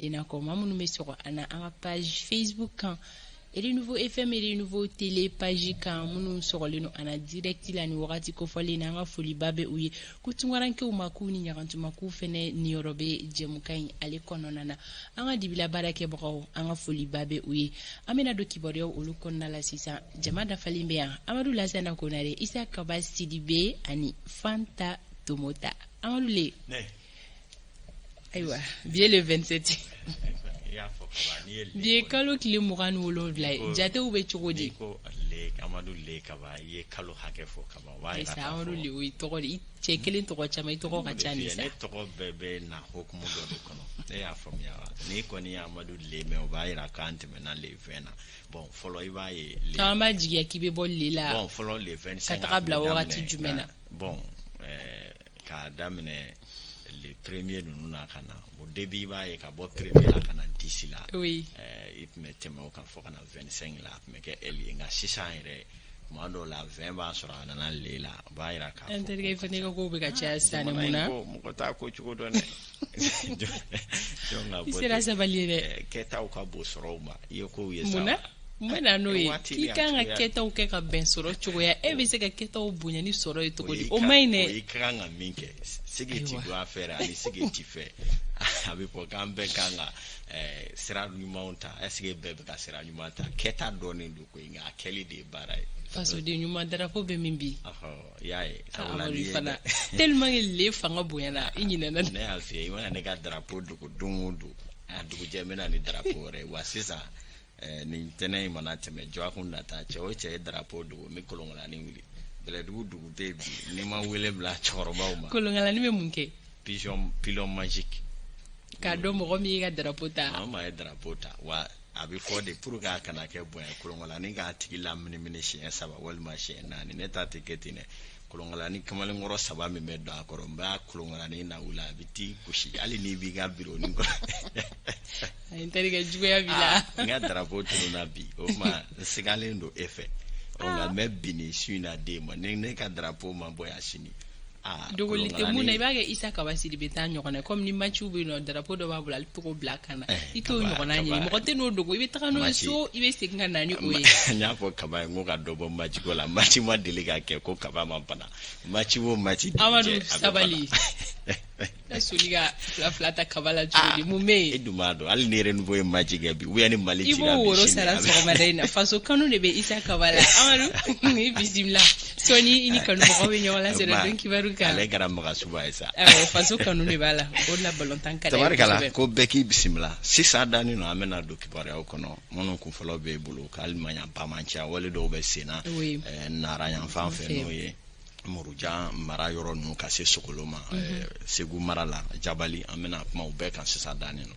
I n'a fɔ maa minnu bɛ sɔgɔ an na an ka page Facebook kan, Renouveau FM, Renouveau Télé page kan, minnu sɔgɔlen don an na direct la ni wagati kofɔlen na, an ka foliba bɛ u ye. Ko tunkarankew ma k'u ni ɲagantuma, k'u fɛnɛ niyɔrɔ bɛ jɛmukan in ale kɔnɔna na. An ka dibila baarakɛbagaw, an ka foliba bɛ u ye. An bɛna don kibaruyaw olu kɔnɔna la sisan. Jama dafalen bɛ yan: Amadu Lasana Konare, Isa Kaba Sidibe ani Fanta Tomota. Amadu le, ayiwa, bi ye le 27, bi ye kalo tile 27 ye. Jatew bɛ cogo di? Ko le Amadu le Kaba, i ye kalo hakɛ fɔ kaba, o b'a yira k'a Amadu le, o ye tɔgɔ de, i cɛ kelen tɔgɔ caman, i tɔgɔ ka ca nin sa. Ne tɔgɔ bɛɛ bɛ na hokumu dɔ de kɔnɔ, ne y'a faamuya wa? N'i kɔni ye Amadu le mɛn, o b'a yira k'an tɛmɛna le 20 na. Bon, fɔlɔ i b'a ye le, an b'a jigiya k'i bɛ bɔ le la. Bon, fɔlɔ le 25 ka taga bila wagati jumɛn na? Bon, k'a daminɛ le premier ninnu na ka na au début, i b'a ye ka bɔ premier la ka na 10 la, i tun bɛ tɛmɛ o kan fo ka na 25 la, a tun bɛ kɛ L ye. Nka sisan yɛrɛ, tuma dɔw la, 20 b'a sɔrɔ a nana le la, o b'a yira k'a fɔ An terikɛ fana ka kow bɛ ka caya sisan nin, mun na? Mɔgɔ t'a ko cogo dɔn dɛ. I sera sabali ye dɛ. Kɛtaw ka bon sɔrɔw ma, i ye kow ye sa. Mun na? Mun bɛ na n'o ye k'i kan ka kɛtaw kɛ ka bɛn sɔrɔ cogoya? E bɛ se ka kɛtaw bonya ni sɔrɔ ye cogo di? O man ɲi dɛ. O i ka kan ka min kɛ, sigi ti don a fɛ ani sigi ti fɛ, a bɛ fɔ k'an bɛɛ kan ka sira ɲumanw ta. Est ce que bɛɛ bɛ ka sira ɲuman ta? Kɛta dɔɔnin don koyi, nka a kɛli de ye baara ye. Fasoden ɲuman, drapeau bɛ min bi? I y'a ye. Sabula n'i ye fana, tellement que le fanga bonyana, i ɲinɛna. Ne y'a f'i ye, i mana ne ka drapeau dogo don o don, a dugujɛ n bɛ na ni drapeau wɛrɛ ye. Wa sisan, nin tɛnɛ in mana tɛmɛ, dɔgɔkun nata, cɛ o cɛ ye drapeau dogo, n bɛ kolonkalani wuli. Bɛlɛdugu dugu tɛ yen bi n'i ma wele bila cɛkɔrɔbaw ma. Kolonkalani bɛ mun kɛ? Pigeon, pilon magique. K'a dɔn mɔgɔ min y'i ka drapeau ta. Maa o maa ye drapeau ta, wa a bɛ fɔ de pour que a kana kɛ bonya, kolonkalani k'a tigi laminimini siɲɛ saba walima siɲɛ naani. Ne ta tɛ kɛ ten dɛ. Kolonkalani kamalenkɔrɔ saba min bɛ don a kɔrɔ, n b'a kolonkalani na wuli, a bɛ t'i gosi hali n'i b'i ka biro ni kɔrɔ. A n terikɛ, juguya b'i la. N ka drapeau tununna bi, o tuma n sigalen don e fɛ. Ɔ, nka n bɛ bin nin su in na den ma ni ne ka drapeau ma bɔ yan sini. Dogoli tɛ mun na, i b'a kɛ Isa Kaba Sidibe ta ɲɔgɔn na, komi ni match bɛ yen nɔ, drapeau dɔ b'a bolo, ale tɔgɔ bila a kan na. I t'o ɲɔgɔnna ɲini, mɔgɔ tɛ n'o dogo, i bɛ taga n'o ye so, i bɛ segin ka na ni o ye. N y'a fɔ Kaba ye n ko ka dɔ bɔ match ko la. Match ma deli ka kɛ ko Kaba ma bana. Match o match. Amadu, sabali. Ka soli ka fila fila ta Kaba la cogo di? Mun bɛ yen? E dun b'a dɔn, hali ni Renouveau ye match kɛ bi ou bien ni Mali cira bi sini, i b'o woro sara sɔgɔmada in na. Faso kanu de bɛ Isa Kaba la. Amadu, i bisimila. Sɔɔni i ni kanubagaw bɛ ɲɔgɔn lasɔrɔ don kibaru kan. Ale kɛra magasuba ye sa. Awɔ, faso kanu de b'a la, o de la balontan ka d'a ye. Tabarikala, ko bɛɛ k'i bisimila. Sisan danni nɔ, an bɛna don kibaruyaw kɔnɔ minnu kunfɔlɔ b'e bolo k'ale ma ɲa bamanciya wale dɔw bɛ sen na Nara yan fan fɛ, n'o ye Murujan mara yɔrɔ ninnu ka se Sogolo ma, Segu mara la, Jabali. An bɛna kuma o bɛɛ kan sisan danni nɔ.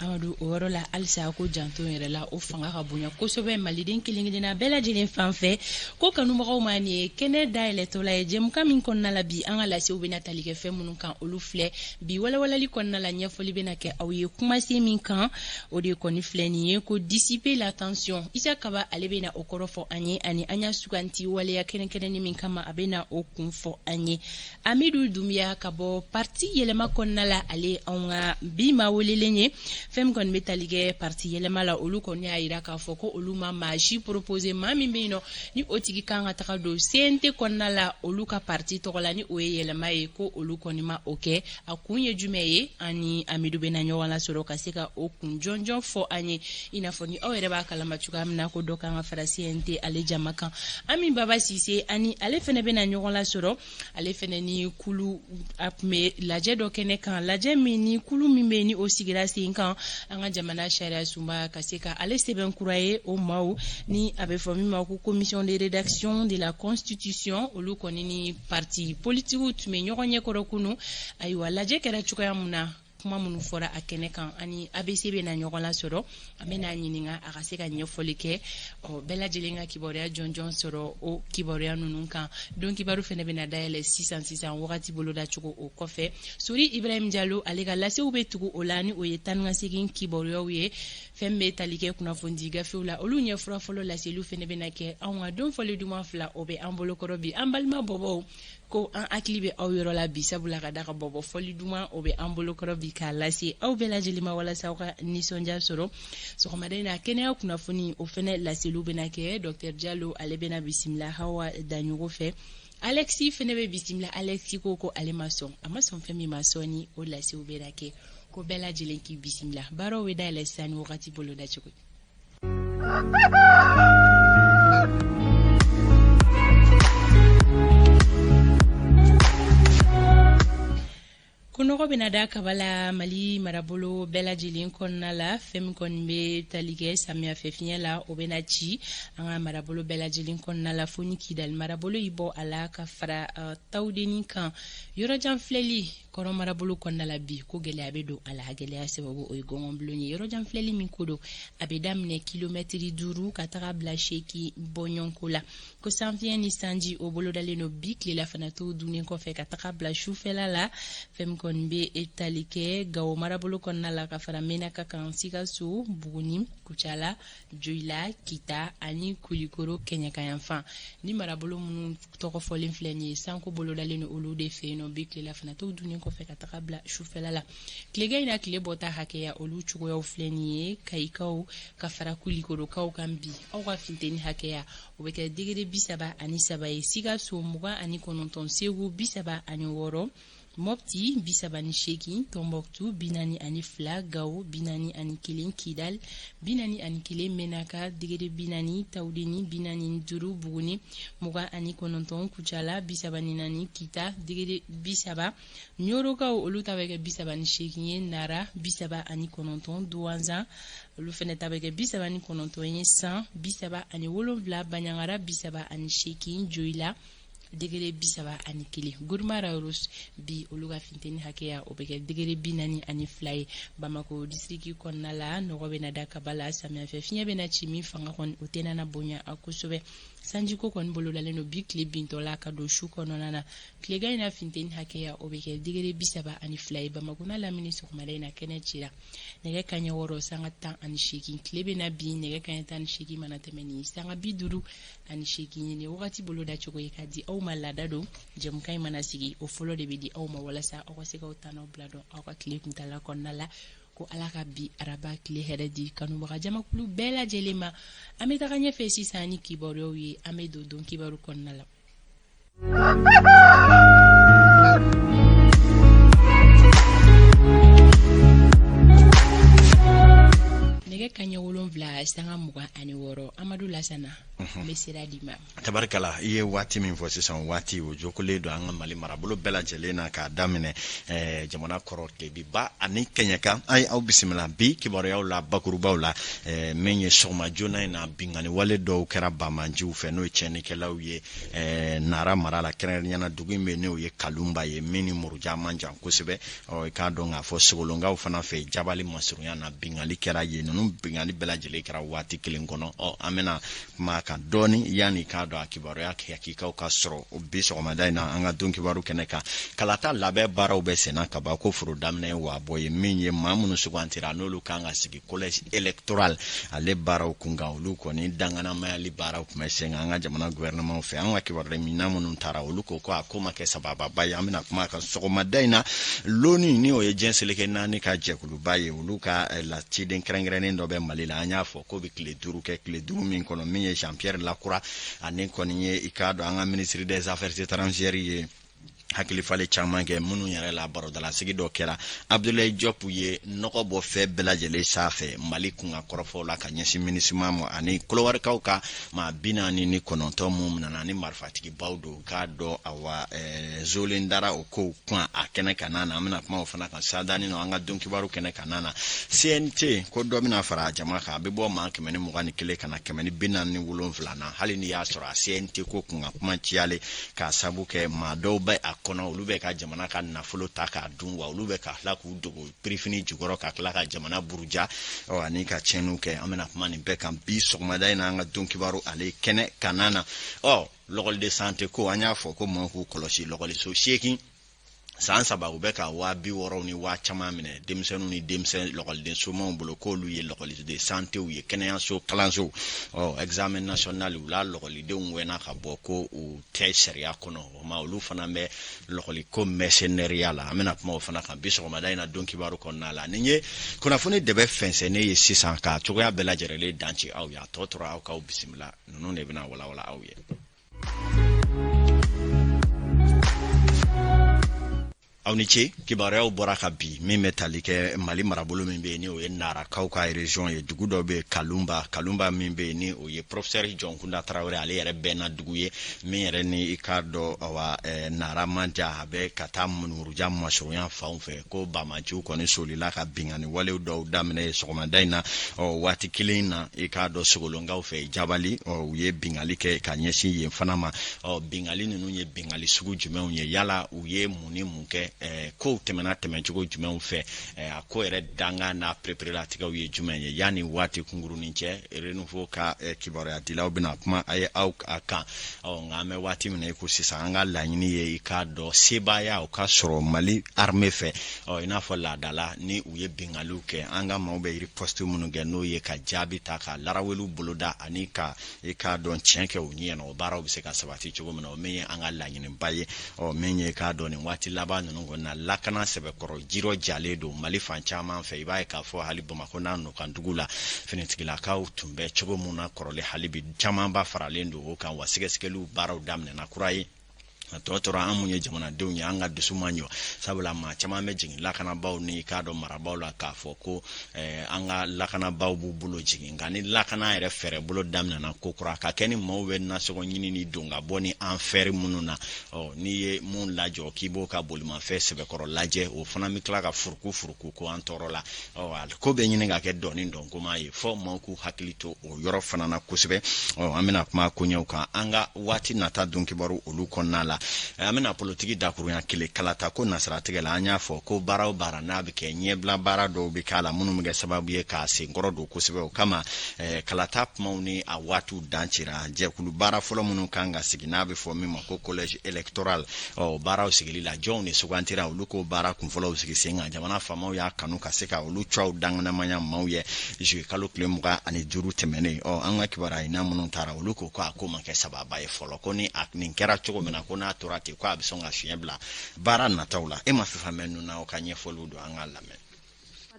Amadu, o yɔrɔ la halisa, ko janto yɛrɛ la, o fanga ka bonya kosɛbɛ maliden kelen kelenna bɛɛ lajɛlen fan fɛ. Ko kanubagaw ma, nin ye kɛnɛ dayɛlɛtɔla ye. Jɛmukan min kɔnɔna la bi, an ka lasew bɛna tali kɛ fɛn minnu kan, olu filɛ. Bi walawalali kɔnɔna la, ɲɛfɔli bɛna kɛ aw ye kumasen min kan, o de kɔni filɛ nin ye, ko dissiper la tension. Isa Kaba, ale bɛna o kɔrɔ fɔ an ye, ani an y'a suganti waleya kɛrɛnkɛrɛnni min kama, a bɛna o kun fɔ an ye. Amidu Dunbiya ka bɔ parti Yɛlɛma kɔnɔna la, ale anw ka bi maa welelen ye. Fɛn min kɔni bɛ tali kɛ parti Yɛlɛma la, olu kɔni y'a yira k'a fɔ ko olu ma maa si proposé, maa min bɛ yen nɔ ni o tigi kan ka taga don CNT kɔnɔna la olu ka parti tɔgɔ la, ni o ye Yɛlɛma ye, ko olu kɔni ma o kɛ. A kun ye jumɛn ye? An ni Amidu bɛna ɲɔgɔn lasɔrɔ ka se ka o kun jɔnjɔn fɔ an ye. I n'a fɔ ni aw yɛrɛ b'a kalama cogoya min na, ko dɔ kan ka fara CNT ale jama kan. Ami Baba Sise, ani ale fɛnɛ bɛna ɲɔgɔn lasɔrɔ. Ale fɛnɛ ni kulu, a tun bɛ lajɛ dɔ kɛnɛ kan, lajɛ min ni kulu min bɛ ni o sigira sen kan an ka jamana sariya sunba ka se ka ale sɛbɛn kura ye, o maaw ni a bɛ fɔ min ma ko commission de rédaction de la constitution, olu kɔni ni parti politigiw tun bɛ ɲɔgɔn ɲɛkɔrɔ kunu. Ayiwa, lajɛ kɛra cogoya mun na, kuma minnu fɔra a kɛnɛ kan, ani ABC bɛna ɲɔgɔn lasɔrɔ, an bɛna ɲininka a ka se ka ɲɛfɔli kɛ. Ɔ, bɛɛ lajɛlen ka kibaruya jɔnjɔn sɔrɔ o kibaruya ninnu kan. Don kibaru fɛnɛ bɛna dayɛlɛ sisan sisan wagati boloda cogo. O kɔfɛ, Sori Ibrahim Jalo, ale ka lasew bɛ tugu o la, ni o ye tan ka segin kibaruyaw ye. Fɛn bɛ tali kɛ kunnafonidi gafew la, olu ɲɛfura fɔlɔ laseliw fɛnɛ bɛna kɛ. Anw ka don fɔli duman fila, o bɛ an bolokɔrɔ bi. An balima bɔbɔw Ko an hakili bɛ aw yɔrɔ la bi, sabula ka da ka bɔbɔ fɔli duman o bɛ an bolokɔrɔ bi k'a lase aw bɛɛ lajɛlen ma walasa aw ka nisɔndiya sɔrɔ. Sɔgɔmada in na, kɛnɛya kunnafoni o fɛnɛ laseliw bɛna kɛ. Dr Jalo, ale bɛna bisimila Hawa Daɲogo fɛ. Alexi fɛnɛ bɛ bisimila. Alexi ko ko ale ma sɔn, a ma sɔn fɛn min ma sɔɔni, o lasew bɛna kɛ. Ko bɛɛ lajɛlen k'i bisimila, baaraw bɛ dayɛlɛ sisan ni wagati boloda cogo. Ko nɔgɔ bɛna da kaba la Mali marabolo bɛɛ lajɛlen kɔnɔna la. Fɛn min kɔni bɛ tali kɛ samiyɛfɛ fiɲɛ la, o bɛna ci an ka marabolo bɛɛ lajɛlen kɔnɔna la, fo ni Kidali marabolo y'i bɔ a la ka fara Tawudeni kan. Yɔrɔjan filɛli kɔrɔ marabolo kɔnɔna la bi, ko gɛlɛya bɛ don a la. A gɛlɛya sababu, o ye gɔngɔnbulon ye. Yɔrɔjan filɛli min ko don, a bɛ daminɛ kilomɛtiri 5 ka taga bila 8 bɔɲɔgɔnko la. Ko sanfiɲɛ ni sanji, o bolodalen don bi tilelafana to dunnen kɔfɛ ka taga bila sufɛla la. Fɛn min kɔni bɛ tali kɛ Gawo marabolo kɔnɔna la ka fara Menaka kan, Sikaso, Buguni, Kucala, Joyila, Kita ani Kulikoro kɛɲɛkayanfan ni marabolo minnu tɔgɔ fɔlen filɛ nin ye, sanko bolodalen don olu de fɛ yen nɔ bi tilelafana to dunnen kɔfɛ ka taga bila sufɛla la. Tilegan in na, tile bɔta hakɛya, olu cogoyaw filɛ nin ye. Kayikaw ka fara Kulikorokaw kan bi, aw ka funteni hakɛya, o bɛ kɛ degré 33 ye. Sikaso 29, Segu 36, Mɔpti 38, Tɔnbɔkutu 42, Gawo 41, Kidal 41, Menaka degré 40, Tawudeni 45, Buguni 29, Kucala 34, Kita degré 30, Ɲorokaw olu ta bɛ kɛ 38 ye, Nara 39, Duwanzan olu fɛnɛ ta bɛ kɛ 39 ye, San 37, Baɲangara 38, Joyila degré 31, Guruma Rharous bi, olu ka funteni hakɛya, o bɛ kɛ degré 42 ye. Bamako disiriki kɔnɔna la, nɔgɔ bɛna da kaba la. Samiyɛfɛ fiɲɛ bɛna ci min fanga kɔni, o tɛna na bonya kosɛbɛ. Sanjiko kɔni bolodalen don bi tile bintɔ la ka don su kɔnɔna na. Tilegan in na, funteni hakɛya, o bɛ kɛ degré 32 ye. Bamako n'a lamini, sɔgɔmada in na kɛnɛ cira nɛgɛ kaɲɛ 6 sanga 18. Tile bɛna bin nɛgɛ kaɲɛ 18 mana tɛmɛ ni sanga 58 ye. Nin wagati boloda cogo ye ka di aw ma. Laada don, jɛmukan in mana sigi, o fɔlɔ de bɛ di aw ma walasa aw ka se k'aw tanaw bila dɔn aw ka tile kuntala kɔnɔna la. Ko Ala ka bi araba tile hɛrɛ di kanubaga jamakulu bɛɛ lajɛlen ma. An bɛ taga ɲɛfɛ sisan ni kibaruyaw ye. An bɛ don don kibaru kɔnɔna la. Nɛgɛ kaɲɛ 7 sanga 26. Amadu Lasana, n bɛ sira di ma. Tabarikala, i ye waati min fɔ sisan, waati o jokolen don an ka Mali marabolo bɛɛ lajɛlen na, k'a daminɛ jamana kɔrɔ, tilebiba ani kɛɲɛka. An ye aw bisimila bi kibaruyaw la bakurubaw la. Min ye sɔgɔma joona in na, binkanni wale dɔw kɛra banbanciw fɛ, n'o ye tiɲɛnikɛlaw ye Nara mara la, kɛrɛnkɛrɛnnenya dugu in bɛ, n'o ye Kalunba ye, min ni Murujan man jan kosɛbɛ. Ɔ, i k'a dɔn k'a fɔ Sogolonkaw fana fɛ, Jabali masurunya na, binkanni kɛra yen. Ninnu binkanni bɛɛ lajɛlen kɛra waati kelen kɔnɔ. Ɔ, an bɛna kuma kan dɔɔni yanni k'a dɔn a kibaruya hakikaw ka sɔrɔ bi sɔgɔmada in na an ka don kibaru kɛnɛ kan. Kalata labɛn baaraw bɛ senna ka ban, ko foro daminɛ ye waa bɔ ye. Min ye maa minnu sugantira, n'olu kan ka sigi collège électoral ale baaraw kun kan, olu kɔni danganamayali baaraw tun bɛ sen kan an ka jamana gouvernement fɛ. An ka kibaruya minna minnu taara, olu ko ko a ko ma kɛ sabababa ye. An bɛna kuma kan sɔgɔmada in na. Loni, ni o ye diɲɛ seleke naani ka jɛkuluba ye, olu ka laciden kɛrɛnkɛrɛnnen dɔ bɛ Mali la. An y'a fɔ ko bɛ tile 5 kɛ, tile 5 min kɔnɔ, min ye Jean Pierre Lacroix ani kɔni ye, i k'a dɔn, an ka ministre des Affaires étrangères ye hakili falen caman kɛ minnu yɛrɛ la. Barodalasigi dɔ kɛra. Abdoulaye Diop ye nɔgɔ bɔ fɛn bɛɛ lajɛlen sanfɛ Mali kunka kɔrɔfɔw la ka ɲɛsin MINUSMA ma, ani kolowarikaw ka maa 49 mun nana ni marifatigibaw don, k'a dɔn awa zolen dara o kow kan a kɛnɛ ka na. An bɛna kuma o fana kan sadani nɔ an ka don kibaru kɛnɛ ka na. CNT ko dɔ bɛna fara jama kan, a bɛ bɔ maa 121 ka na 147 na, hali n'i y'a sɔrɔ a CNT ko kun ka kuma ciyalen k'a sabu kɛ maa dɔw bɛ a kɔnɔ, olu bɛ ka jamana ka nafolo ta k'a dun wa, olu bɛ ka tila k'u dogo birifini jukɔrɔ ka tila ka jamana buruja ani ka tiɲɛniw kɛ. An bɛna kuma nin bɛɛ kan bi sɔgɔmada in na an ka don kibaru ale kɛnɛ ka na. Ɔ, lɔgɔli de santé ko, an y'a fɔ ko maaw k'u kɔlɔsi, lɔgɔliso 8 San 3 u bɛ ka 60.000 ni waa caman minɛ denmisɛnninw ni denmisɛn lɔkɔliden somaw bolo, k'olu ye lɔkɔliden santew ye, kɛnɛyaso, kalanso. Ɔ examen national, u la lɔkɔlidenw wɛnna ka bɔ ko u tɛ sariya kɔnɔ. O ma, olu fana bɛ lɔkɔliko mercenariat la. An bɛna kuma o fana kan bi sɔgɔmada in na don kibaru kɔnɔna la. Nin ye kunnafoni dɛbɛ fɛnsɛnnen ye sisan ka cogoya bɛɛ lajɛlen danci aw ye. A tɔ tora aw k'aw bisimila, ninnu de bɛna walawala aw ye. Aw ni ce. Kibaruyaw bɔra ka bi min bɛ tali kɛ Mali marabolo min bɛ yen, ni o ye Narakaw ka région ye, dugu dɔ bɛ yen, Kalunba. Kalunba min bɛ yen, ni o ye professeur Jɔnkunda Tarawele, ale yɛrɛ bɛnna dugu ye min yɛrɛ ni i k'a dɔn, awa, Nara man jan, a bɛ ka taa Muruja masurunya fanw fɛ, ko bamaciw kɔni solila ka binkanni walew dɔw daminɛ sɔgɔmada in na. Ɔ waati kelen na, i k'a dɔn, Sogolonkaw fɛ Jabali, ɔ u ye binkanni kɛ ka ɲɛsin yen fana ma. Ɔ binkanni ninnu ye binkanni sugu jumɛnw ye? Yala u ye mun ni mun kɛ? Kow tɛmɛna tɛmɛcogo jumɛnw fɛ? A ko yɛrɛ dankan n'a pereperelatigɛw ye jumɛn ye? Yanni waati kunkurunin cɛ, Renouveau ka kibaruyadilaw bɛna kuma a ye aw a kan. Ɔ nka an bɛ waati min na i ko sisan, an ka laɲini ye i k'a dɔn sebaaya o ka sɔrɔ Mali armée fɛ. Ɔ i n'a fɔ laadala, ni u ye binkanniw kɛ, an ka maaw bɛ riposte minnu kɛ, n'o ye ka jaabi ta ka laraweliw boloda ani ka i k'a dɔn tiɲɛ kɛ u ɲɛ na, o baaraw bɛ se ka sabati cogo min na, o min ye an ka laɲiniba ye. Ɔ min ye k'a dɔn nin waati laban ninnu kɔni na, lakana sɛbɛkɔrɔ jirɔ jalen don Mali fan caman fɛ. I b'a ye k'a fɔ hali Bamakɔ n'a nɔkandugu la, finitigilakaw tun bɛ cogo mun na kɔrɔlen, hali bi camanba faralen don o kan, wa sɛgɛsɛgɛliw baaraw daminɛna kura ye. A tɔ tora an mun ye jamanadenw ye, an ka dusu man ɲɔ, sabula maa caman bɛ jigin lakanabaaw ni i k'a dɔn marabaaw la k'a fɔ ko an ka lakanabaaw b'u bolo jigin. Nka ni lakana yɛrɛ fɛɛrɛ bolo daminɛna ko kura ka kɛ ni maaw bɛ nasɔngɔ ɲini ni don ka bɔ ni an fɛɛrɛ minnu na, ɔ n'i ye mun lajɔ k'i b'o ka bolimafɛn sɛbɛkɔrɔ lajɛ, o fana bɛ tila ka furuku furuku ko an tɔɔrɔ la. Ɔ ko bɛ ɲini ka kɛ dɔɔni dɔnkoma ye, fɔ maaw k'u hakili to o yɔrɔ fana na kosɛbɛ. Ɔ an bɛna kuma koɲɛw kan an ka waati nata don kibaru olu kɔnɔna la. An bɛna politiki dakurunya kelen kalata ko nasiratigɛ la. An y'a fɔ ko baara o baara n'a bɛ kɛ, ɲɛbila baara dɔw bɛ k'a la minnu bɛ kɛ sababu ye k'a senkɔrɔ don kosɛbɛ. O kama, kalata kumaw ni a waatiw dancira. Jɛkulu baara fɔlɔ minnu kan ka sigi, n'a bɛ fɔ min ma ko collège électoral, ɔ baaraw sigili la, jɔnw de sugantira olu k'o baara kunfɔlɔw sigi sen kan? Jamana faamaw y'a kanu ka se ka olu cɔw danganamaya maaw ye juillet kalo tile 25 tɛmɛnen. Ɔ an ka kibaruya ɲina minnu taara, olu ko ko a ko ma kɛ sababa ye fɔlɔ, ko ni a nin kɛra cogo min na, ko n'a tora ten, ko a bɛ sɔn ka fiɲɛ bila baara nataw la. E ma fɛn fɛn ninnu na, o ka ɲɛfɔliw don, an k'a lamɛn.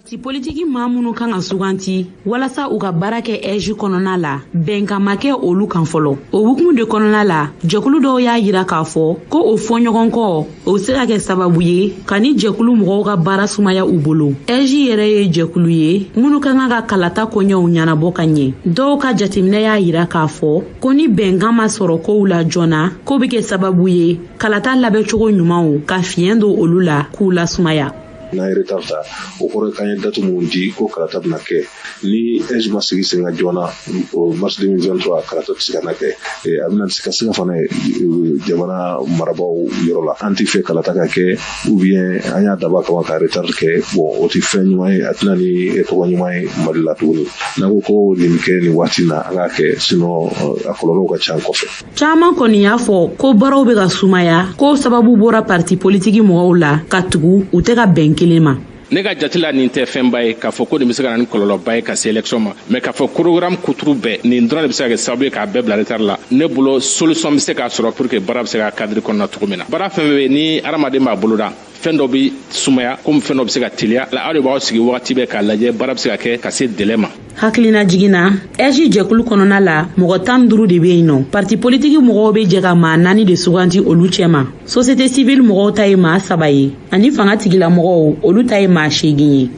Parti politiki maa minnu kan ka suganti walasa u ka baara kɛ AIGE kɔnɔna la, bɛnkan ma kɛ olu kan fɔlɔ. O hukumu de kɔnɔna la, jɛkulu dɔw y'a yira k'a fɔ ko o fɔɲɔgɔnkɔ o bɛ se ka kɛ sababu ye ka ni jɛkulu mɔgɔw ka baara sumaya u bolo. AIGE yɛrɛ ye jɛkulu ye minnu ka kan ka kalata koɲɛw ɲɛnabɔ ka ɲɛ. Dɔw ka jateminɛ y'a yira k'a fɔ ko ni bɛnkan ma sɔrɔ kow la joona, k'o bɛ kɛ sababu ye kalata labɛncogo ɲumanw ka fiɲɛ don olu la k'u lasumaya. N'an ye retard ta, o kɔrɔ ye k'an ye date mun di ko kalata bɛna kɛ, ni AIGE ma sigi sen kan joona, o mars 2023 kalata tɛ se ka na kɛ. A bɛna se ka siga fana jamana marabaaw yɔrɔ la, an tɛ fɛ kalata ka kɛ ou bien an y'a dabɔ a kama ka retard kɛ. Bon, o tɛ fɛn ɲuman ye, a tɛna ni tɔgɔ ɲuman ye Mali la tuguni. N'an ko ko nin bɛ kɛ nin waati in na, an k'a kɛ, sinon a kɔlɔlɔw ka ca kɔfɛ. Caman kɔni y'a fɔ ko baaraw bɛ ka sumaya, ko sababu bɔra parti politiki mɔgɔw la ka tugu u tɛ ka bɛn kelen ma. Ne ka jate la, nin tɛ fɛnba ye k'a fɔ ko nin bɛ se ka na ni kɔlɔlɔba ye ka se élection ma, mais k'a fɔ programme kuturu bɛɛ, nin dɔrɔn de bɛ se ka kɛ sababu ye k'a bɛɛ bila retard la, ne bolo solution bɛ se k'a sɔrɔ pour que baara bɛ se ka cadre kɔnɔna cogo min na. Baara fɛn fɛn bɛ yen ni hadamaden b'a boloda, fɛn dɔ bɛ sumaya komi fɛn dɔ bɛ se ka teliya la, aw de b'aw sigi wagati bɛɛ k'a lajɛ baara bɛ se ka kɛ ka se délai ma. Hakilina jiginna, AIGE jɛkulu kɔnɔna la, mɔgɔ 15 de bɛ yen nɔ. Parti politiki mɔgɔw bɛ jɛ ka maa naani de suganti olu cɛma, société civile mɔgɔw ta ye maa saba ye, ani fanga tigilamɔgɔw, olu ta ye maa seegin ye.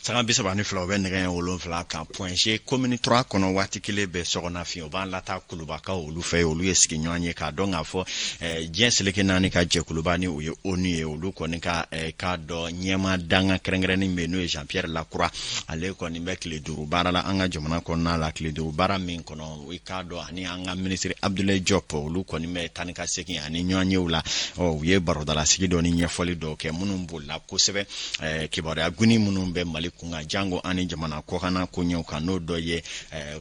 Sanga 32, o bɛ nɛgɛ 7 kan Point G, commune 3 kɔnɔ. Waati kelen bɛ sɔgɔna fiɲɛ, o b'an lata Kulubakaw olu fɛ. Olu ye sigiɲɔgɔn ye k'a dɔn k'a fɔ diɲɛ seleke naani ka jɛkuluba, ni o ye ONU ye, olu kɔni ka k'a dɔn ɲɛma danga kɛrɛnkɛrɛnnin bɛ yen, n'o ye Jean Pierre Lacroix. Ale kɔni bɛ tile 5 baara la an ka jamana kɔnɔna la. Tile 5 baara min kɔnɔ, i k'a dɔn ani an ka minisiri Abdoulaye Diop, olu kɔni bɛ taa ni ka segin ani ɲɔgɔn yew la. Ɔ u ye barodalasigi dɔ ni ɲɛfɔli dɔw kɛ minnu bolila kosɛbɛ. Kibaruya guni minnu bɛ Mali kun kan, jango ani jamana kɔkanna koɲɛw kan, n'o dɔ ye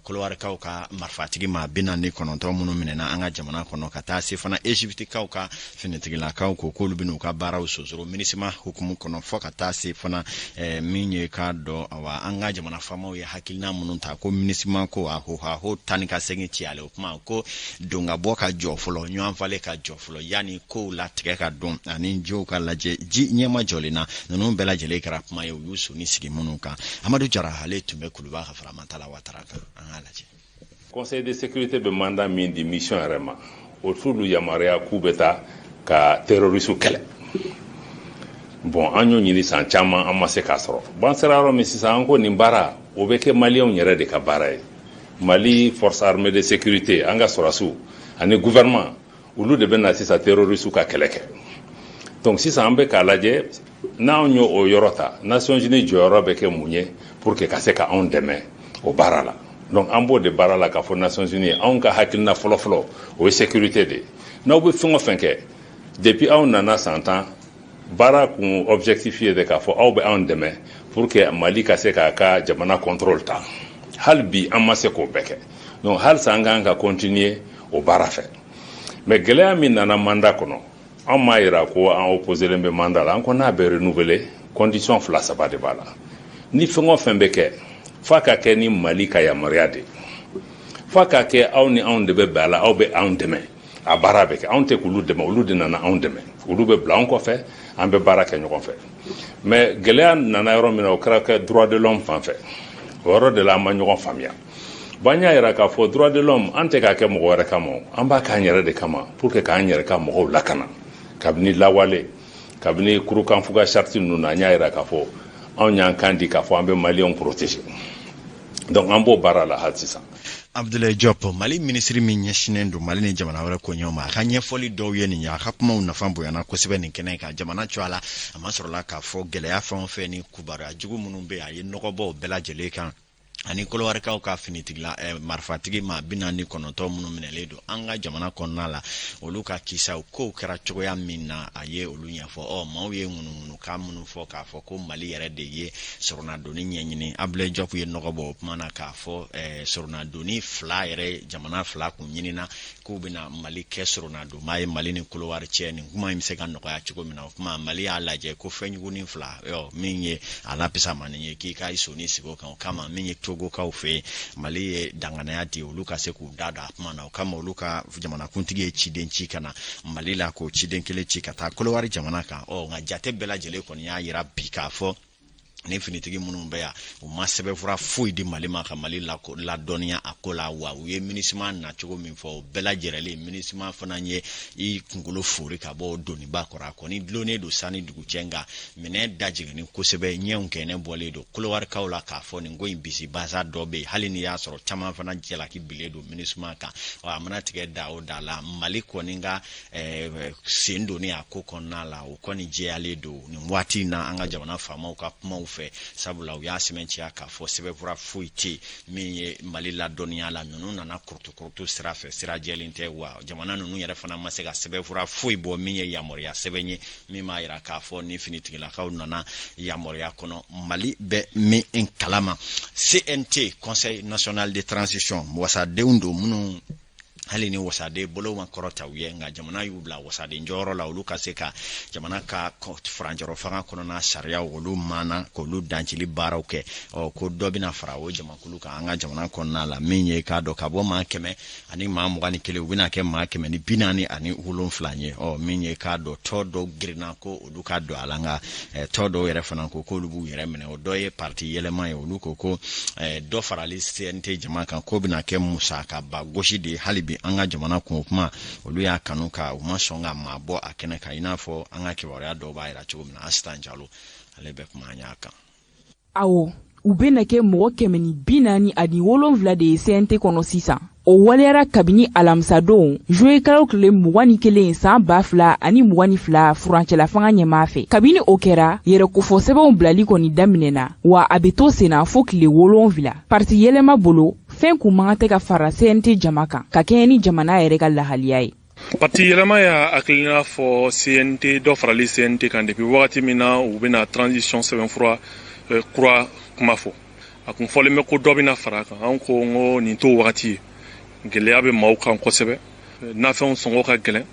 Kolowarikaw ka marifatigi maa 49 minnu minɛna an ka jamana kɔnɔ, ka taa se fana Egyptikaw ka finitigilakaw ko k'olu bɛn'u ka baaraw sonsoro MINUSMA hukumu kɔnɔ, fɔ ka taa se fana min ye k'a dɔn, awa, an ka jamana faamaw ye hakilina minnu ta ko MINUSMA ko a ho ha ho taa ni ka segin ci ale. O kuma ko don ka bɔ ka jɔ fɔlɔ, ɲɔgɔn falen ka jɔ fɔlɔ yanni kow latigɛ ka don ani jiw ka lajɛ ji ɲɛma jɔlen na. Ninnu bɛɛ lajɛlen kɛra kuma ye u y'u sonni sigi minnu kan. Amadu Jara, ale tun bɛ Kuluba ka fara Mantala Watara kan, an k'a lajɛ. Conseil de sécurité bɛ mandat min di mission yɛrɛ ma, o t'olu yamaruya k'u bɛ taa ka terroriste kɛlɛ. Bon, an y'o ɲini san caman, an ma se k'a sɔrɔ. Bon, an sera yɔrɔ min sisan, an ko nin baara o bɛ kɛ Maliyɛnw yɛrɛ de ka baara ye. Mali force armée de sécurité, an ka sɔrɔdasiw ani gouvernement, olu de bɛ na sisan terroriste ka kɛlɛ kɛ. Donc sisan an bɛ k'a lajɛ, n'anw y'o o yɔrɔ ta, Nations Unies jɔyɔrɔ bɛ kɛ mun ye pour que ka se ka anw dɛmɛ o baara la? Donc an b'o de baara la k'a fɔ Nations Unies, anw ka hakilina fɔlɔ-fɔlɔ, o ye sécurité de ye. N'aw bɛ fɛn o fɛn kɛ, depuis aw nana san 10, baara kun objectif ye de k'a fɔ aw bɛ anw dɛmɛ pour que Mali ka se k'a ka jamana contrôle ta. Hali bi an ma se k'o bɛɛ kɛ. Donc halisa an kan ka continuer o baara fɛ. Mais gɛlɛya min nana mandat kɔnɔ, an m'a yira ko an opposé len bɛ mandat la. An ko n'a bɛ renouveler, condition fila saba de b'a la. Ni fɛn o fɛn bɛ kɛ, f'a ka kɛ ni Mali ka yamaruya de ye, f'a ka kɛ aw ni anw de bɛ bɛn a la, aw bɛ anw dɛmɛ, a baara bɛ kɛ. Anw tɛ k'olu dɛmɛ, olu de nana anw dɛmɛ, olu bɛ bila anw kɔfɛ, an bɛ baara kɛ ɲɔgɔn fɛ. Mais gɛlɛya nana yɔrɔ min na, o kɛra kɛ droit de l'homme fan fɛ. O yɔrɔ de la an ma ɲɔgɔn faamuya. Bon, an y'a yira k'a fɔ droit de l'homme, an tɛ k'a kɛ mɔgɔ wɛrɛ kama, an b'a k'an yɛrɛ de kama pour que k'an yɛrɛ ka mɔgɔw lakana. Kabini lawale, kabini Kurukanfuga charte ninnu na, an y'a yira k'a fɔ anw y'an kan di k'a fɔ an bɛ Maliyɛnw protéger. Donc an b'o baara la hali sisan. Abdoulaye Diop, Mali minisiri min ɲɛsinnen don Mali ni jamana wɛrɛ koɲɛw ma, a ka ɲɛfɔli dɔw ye nin ye. A ka kumaw nafa bonyana kosɛbɛ nin kɛnɛ kan. Jamana cogoya la, a ma sɔrɔla k'a fɔ gɛlɛya fɛn o fɛn ni kibaruya jugu minnu bɛ yen, a ye nɔgɔ bɔ o bɛɛ lajɛlen kan, ani Kolowarikaw ka finitigila marifatigi maa 49 minnu minɛlen don an ka jamana kɔnɔna la, olu ka kisaw kow kɛra cogoya min na, a ye olu ɲɛfɔ. Ɔ, maaw ye ŋunuŋunukan minnu fɔ k'a fɔ ko Mali yɛrɛ de ye soronadonni ɲɛɲini, Abdoulaye Diop ye nɔgɔ bɔ o kuma na k'a fɔ soronadonni fila yɛrɛ, jamana fila kun ɲinina k'u bɛna Mali kɛ soronadonmaa ye Mali ni Kolowari cɛ. Nin kuma in bɛ se ka nɔgɔya cogo min na, o kuma Mali y'a lajɛ ko fɛn jugunin fila min ye a la pisamani ye k'i ka i sonni sigi o kan. O kama, min ye Togokaw fɛ yen, Mali ye danganiya di olu ka se k'u da don a kuma na. O kama, olu ka jamanakuntigi ye ciden ci ka na Mali la, k'o ciden kelen ci ka taa Kolowari jamana kan. Ɔ, nka jate bɛɛ lajɛlen kɔni y'a yira bi k'a fɔ ni finitigi minnu bɛ yan, u ma sɛbɛnfura foyi di Mali ma ka Mali ladɔnniya a ko la. Wa u ye MINUSMA nacogo min fɔ, o bɛɛ lajɛlen MINUSMA fana ye i kunkolo fori ka bɔ o doniba kɔrɔ. A kɔni dulonnen don sanni dugu cɛ, nka minɛn dajiginni kosɛbɛ, ɲɛw kɛnɛ bɔlen don Kolowarikaw la k'a fɔ nin ko in bisi basa dɔ bɛ yen, hali n'i y'a sɔrɔ caman fana jalaki bilen don MINUSMA kan. A mana tigɛ da o da la, Mali kɔni ka sen donni a ko kɔnɔna la, o kɔni jɛyalen don nin waati in na an ka jamana faamaw ka kumaw fɛ, sabula u y'a sɛmɛntiya k'a fɔ sɛbɛnfura foyi tɛ yen min ye Mali ladɔnniya la. Ninnu nana kurutu-kurutu sira fɛ, sira jɛlen tɛ. Wa jamana ninnu yɛrɛ fana ma se ka sɛbɛnfura foyi bɔ min ye yamaruya sɛbɛn ye min b'a yira k'a fɔ ni finitigilakaw nana yamaruya kɔnɔ, Mali bɛ min kalama. CNT, Conseil national de transition, wasadenw don minnu hali ni wasaden bolo ma kɔrɔta u ye, nka jamana y'u bila wasaden jɔyɔrɔ la, olu ka se ka jamana ka furancɛrɔ fanga kɔnɔna sariyaw olu mana k'olu dancili baaraw kɛ. Ɔ, ko dɔ bɛna fara o jamakulu kan an ka jamana kɔnɔna la, min ye k'a dɔn ka bɔ maa 121, u bɛna kɛ maa 147 ye. Ɔ, min ye k'a dɔn, tɔ dɔw girinna ko olu ka don a la, nka tɔ dɔw yɛrɛ fana ko k'olu b'u yɛrɛ minɛ. O dɔ ye parti Yɛlɛma ye. Olu ko ko dɔ farali CNT jama kan, k'o bɛna kɛ musakaba gosi de ye hali bi an ka jamana kun. O kuma, olu y'a kanu ka u ma sɔn ka maa bɔ a kɛnɛ kan, i n'a fɔ an ka kibaruya dɔw b'a yira cogo min na. Asitan Jalo, ale bɛ kuma an y'a kan. Awɔ, u bena kɛ mɔgɔ 147 de ye CNT kɔnɔ sisan. O waleyara kabini alamisadon juye kalo tile 21 san 2022 furancɛla fanga ɲɛmaa fɛ. Kabini o kɛra, yɛrɛkofɔ sɛbɛnw bilali kɔni daminɛna, wa a be to senna fo tile 7. Parti Yɛlɛma bolo, fɛn kun man kan tɛ ka fara CNT jama kan ka kɛɲɛ ni jamana yɛrɛ ka lahaliya ye. Parti Yɛlɛma y'a hakilina fɔ CNT dɔ farali CNT kan depuis wagati min na u bɛna transition sɛbɛnfura kura. kuma fɔ. A kun fɔlen bɛ ko dɔ bɛna fara a kan. Anw ko n ko nin t'o wagati ye. Gɛlɛya bɛ maaw kan kosɛbɛ, nafɛnw sɔngɔ ka gɛlɛn,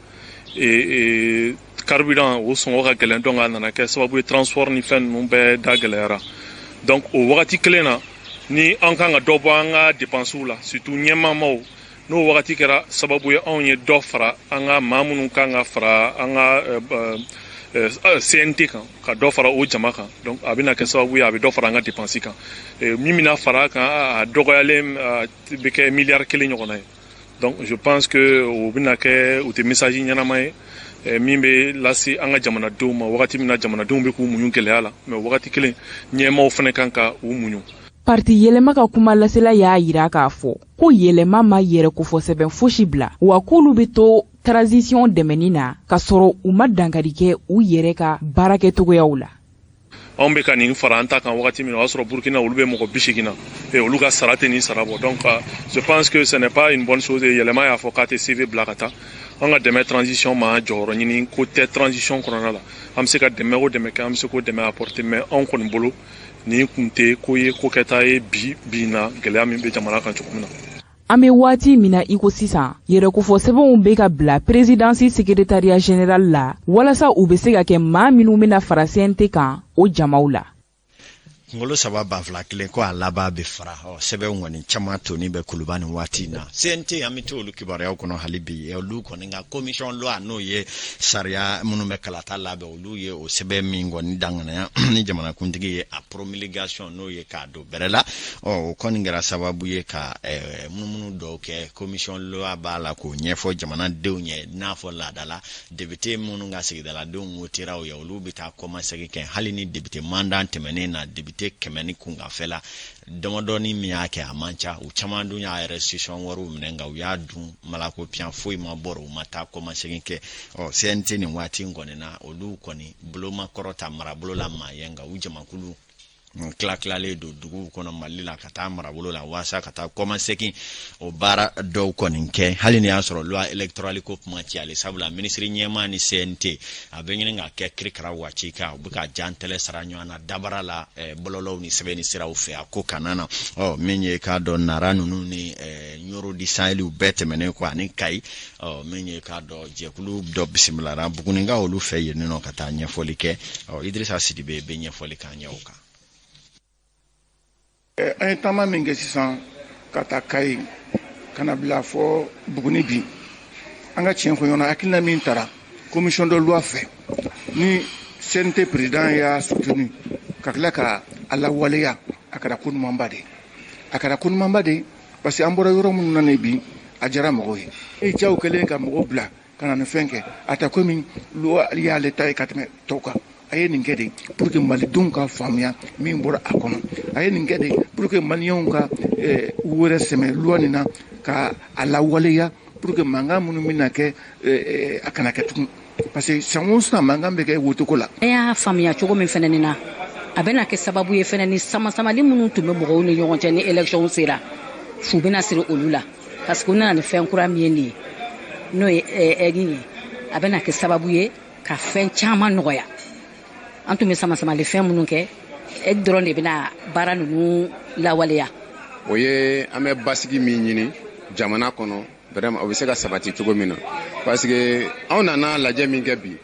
carburant o sɔngɔ ka gɛlɛn. Donc a nana kɛ sababu ye, transport ni fɛn ninnu bɛɛ da gɛlɛyara. Donc o wagati kelen na ni an kan ka dɔ bɔ an ka dépenses la, surtout ɲɛmaamaw, n'o wagati kɛra sababu ye anw ye dɔ fara an ka maa minnu kan ka fara an ka CNT kan, ka dɔ fara o jama kan, donc a bɛna kɛ sababu ye a bɛ dɔ fara an ka dépense kan. Min bɛna fara a kan, a dɔgɔyalen bɛ kɛ miliyari 1 ɲɔgɔnna ye. Donc je pense que o bɛna kɛ, o tɛ message ɲɛnama ye min bɛ lase an ka jamanadenw ma wagati min na jamanadenw bɛ k'u muɲu gɛlɛya la. Mais wagati kelen, ɲɛmaaw fana kan ka u muɲu. Parti Yɛlɛma ka kuma lasela y'a yira k'a fɔ ko Yɛlɛma ma yɛrɛ kofɔ sɛbɛn fosi bila, wa k'olu bɛ to transition dɛmɛni na k'a sɔrɔ u ma dankari kɛ u yɛrɛ ka baarakɛcogoyaw la. Anw bɛ ka nin fara an ta kan wagati min na, o y'a sɔrɔ Burukina, olu bɛ mɔgɔ 80 na, olu ka sara tɛ nin sara bɔ. Donc je pense que ce n'est pas une bonne chose. Yɛlɛma y'a fɔ k'a tɛ CV bila ka taa. An ka dɛmɛ transition ma, jɔyɔrɔ ɲini ko tɛ transition kɔnɔna la. An bɛ se ka dɛmɛ o dɛmɛ kɛ, an bɛ se k'o dɛmɛ apporter, mais anw kɔni bolo, nin kun tɛ ko ye, ko kɛta ye bi bi in na, gɛlɛya min bɛ jamana kan cogo min na. An bɛ waati min na i ko sisan, yɛrɛkofɔ sɛbɛnw bɛ ka bila présidence secrétariat général la walasa u bɛ se ka kɛ maa minnu bɛna fara CNT kan, o jamaw la. Kunkolo saba banfila kelen ko a laban bɛ fara. Ɔ, sɛbɛnw kɔni caman toni bɛ Kuluba nin waati in na. CNT, an bɛ to olu kibaruyaw kɔnɔ hali bi. Olu kɔni ka commission loi, n'o ye sariya minnu bɛ kalata labɛn, olu ye o sɛbɛn min kɔni danganaya ni jamanakuntigi ye a promulgation, n'o ye k'a don bɛrɛ la. Ɔ, o kɔni kɛra sababu ye ka munumunu dɔw kɛ. Commission loi b'a la k'o ɲɛfɔ jamanadenw ye n'a fɔ laada la, député minnu ka sigidaladenw wotera u ye, olu bɛ taa kɔmasegin kɛ. Hali ni député mandat tɛmɛnen na, député 100 ni kunkanfɛ la damadɔni min y'a kɛ, a man ca. U caman dun y'a restitution wariw minɛ, nka u y'a dun malako piyan, foyi ma bɔ, u ma taa kɔmasegin kɛ. Ɔ, CNT nin waati in kɔni na, olu kɔni bolo ma kɔrɔta marabolo la maa ye, nka u jamakulu tila tilalen don duguw kɔnɔ Mali la ka taa marabolo la walasa ka taa kɔmasegin o baara dɔw kɔni kɛ, hali ni y'a sɔrɔ loi électorale ko kuma cayalen. Sabula minisiri ɲɛmaa ni CNT, a bɛ ɲini ka kɛ kirikara waati kan, u bɛ ka jantɛlɛ sara ɲɔgɔn na dabara la bɔlɔlɔw ni sɛbɛnni siraw fɛ a ko kana na. Ɔ, min ye k'a dɔn, Nara ninnu ni Ɲoro di Saheliw bɛɛ tɛmɛnen kɔ ani Kayi, ɔ, min ye k'a dɔn, jɛkulu dɔ bisimilara Buguninka olu fɛ yen nɔ ka taa ɲɛfɔli kɛ. Ɔ, Idirisa Sidibe bɛ ɲɛfɔli k'an ɲɛ o kan. An ye taama min kɛ sisan ka taa Kayi ka na bila fɔ Buguni bi, an ka tiɲɛ fɔ ɲɔgɔn na, hakilina min tara commission de loi fɛ ni CNT président y'a soutenu ka tila ka a lawaleya, a kɛra ko ɲumanba de ye. A kɛra ko ɲumanba de ye parce que an bɔra yɔrɔ minnu na nin bi, a diyara mɔgɔw ye. E jaw kɛlen ka mɔgɔw bila ka na nin fɛn kɛ, a ta komi loi y'ale ta ye ka tɛmɛ tɔw kan. A ye nin kɛ de pour que malidenw ka faamuya min bɔra a kɔnɔ. A ye nin kɛ de pour que maliyɛnw ka u yɛrɛ sɛmɛ loi nin na ka a lawaleya, pour que mankan minnu bɛna kɛ, a kana kɛ tugun, parce que san o san mankan bɛ kɛ wotoko la. Ne y'a faamuya cogo min fɛnɛ na, a bɛna kɛ sababu ye fɛnɛ ni sama-samali minnu tun bɛ mɔgɔw ni ɲɔgɔn cɛ ni élection sera, fu bɛna siri olu la, parce que u nana ni fɛn kura min ye nin ye, n'o ye ɛgi ye, a bɛna kɛ sababu ye ka fɛn caman nɔgɔya. An tun bɛ sama-samali fɛn minnu kɛ, e dɔrɔn de bɛna baara ninnu lawaleya. O ye an bɛ basigi min ɲini jamana kɔnɔ, vraiment o bɛ se ka sabati cogo min na, parce que anw nana lajɛ min kɛ bi,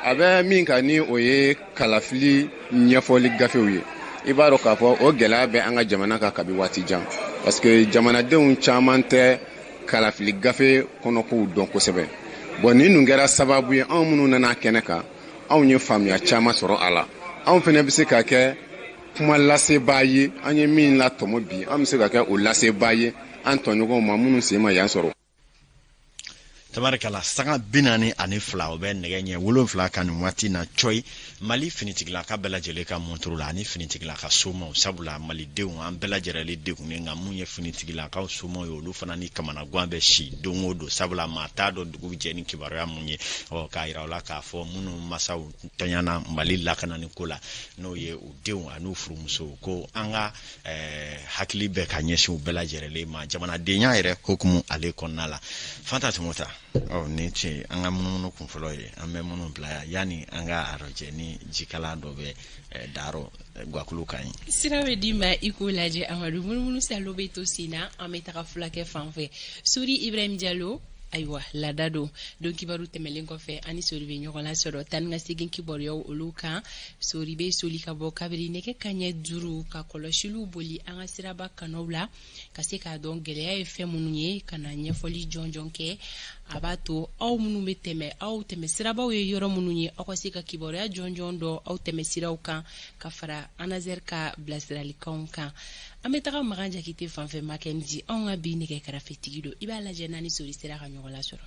a bɛ min kan ni o ye kalafili ɲɛfɔli gafew ye. I b'a dɔn k'a fɔ o gɛlɛya bɛ an ka jamana kan kabi waati jan, parce que jamanadenw caman tɛ kalafili gafe kɔnɔkow dɔn kosɛbɛ. Bon, nin dun kɛra sababu ye, anw minnu nana kɛnɛ kan, anw ye faamuya caman sɔrɔ a la. Anw fana bɛ se ka kɛ kuma lasebaa ye. An ye min latɔmɔ bi, an bɛ se ka kɛ o lasebaa ye an tɔɲɔgɔnw ma minnu sen ma yan sɔrɔ. Tabarikala, sanga 42, o bɛ nɛgɛ ɲɛ 7 kan nin waati na cɔyi. Mali finitigilaka bɛɛ lajɛlen ka montoro la ani finitigilaka somaw, sabula malidenw an bɛɛ lajɛlen degunnen, nka mun ye finitigilakaw somaw ye, olu fana ni kamanagan bɛ si don o don, sabula maa t'a dɔn dugu bɛ jɛ ni kibaruya mun ye. Ɔ, k'a yira u la k'a fɔ minnu masaw tanyana Mali lakanani ko la, n'o ye u denw an'u furumusow, ko an ka hakili bɛ ka ɲɛsin u bɛɛ lajɛlen ma jamanadenya yɛrɛ hokumu ale kɔnɔna la. Fanta Tumota. Ɔ, nin tun an ka munumunu kunfɔlɔ ye, an bɛ minnu bila yan yanni an ka arajɛ ni jikala dɔ bɛ dayɔrɔ guwakulu kan ye. Sira bɛ d'i ma i k'o lajɛ, Amadu. Munumunu salo bɛ to sen na, an bɛ taga fulakɛ fan fɛ, Sori Ibrahim Jalo. Ayiwa, laada don don kibaru tɛmɛlen kɔfɛ, an ni Sori bɛ ɲɔgɔn lasɔrɔ tan ni ka segin kibaruyaw olu kan. Sori bɛ soli ka bɔ kabiri nɛgɛ kaɲɛ 5 ka kɔlɔsiliw boli an ka siraba kanaw la, ka se k'a dɔn gɛlɛya ye fɛn minnu ye, ka na ɲɛfɔli jɔnjɔn kɛ. A b'a to aw minnu bɛ tɛmɛ, aw tɛmɛ sirabaw ye yɔrɔ minnu ye, aw ka se ka kibaruya jɔnjɔn dɔn aw tɛmɛ siraw kan, ka fara ANASER ka bilasiralikanw kan. An bɛ taga Makan Jakite fanfɛ. Makɛnji, anw ka bi nɛgɛ karafetigi don, i b'a lajɛ n'a ni Sori sera ka ɲɔgɔn lasɔrɔ.